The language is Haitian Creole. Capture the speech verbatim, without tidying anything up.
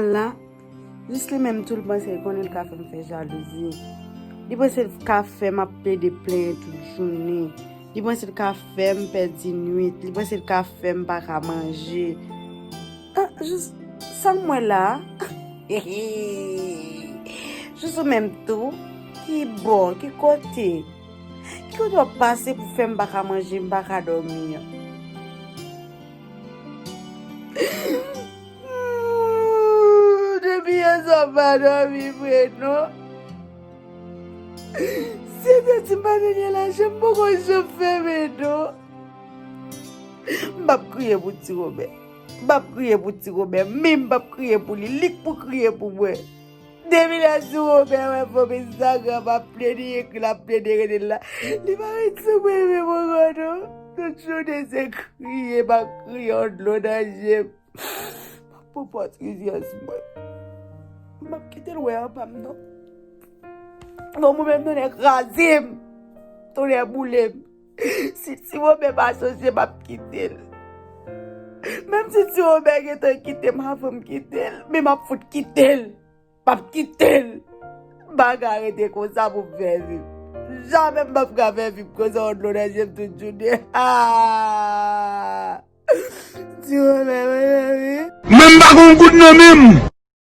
La, jis li menm tou, li panse l konnen l ka fè m fè jalouzi. Li panse l ka fè m ap plede plenyen tout jounen. Li panse l ka fè m pèdi nwit. Li panse l ka fè m pa ka manje. Ah, jis sa m wè la. Jis ou menm tou. Ki bò, ki kote? Ki kote w ap pase pou fè m pa ka manje, m pa ka dòmi an? Depi yè swa m pa dòmi vre non. Si yo te di m pa te gen lajan, m poko janm fèmen non. M p ap kriye pou Ti Wobè. M p ap kriye pou Ti Wobè. Menm m p ap kriye pou li. Li k pou kriye pou mwen. Depi lè Ti Wobè wè fòm Instagram ap plede ekri l, ap plede rele l la, li pa ret sou mwen menm ankò non. Tout jounen se kriye, m ap kriye, yon dlo nan je m. M ap pran pòt rizyèz mwen. M p ap kite l wè anba m non. Bon, mwen menm tonnè kraze m. Tonnè boule m. Si Ti Wobè pa chanje, m ap kite l. Menm si Ti Wobè gentan kite m avan m kite l, men m ap fout kite l. M ap kite l. M pa ka rete konsa pou m fè vi m. Jamè m p ap ka fè vi m konsa, yon dlo nan je m tout jounen. Ah! Ti Wobè, mezanmi. Men m pa gon goud nan men m.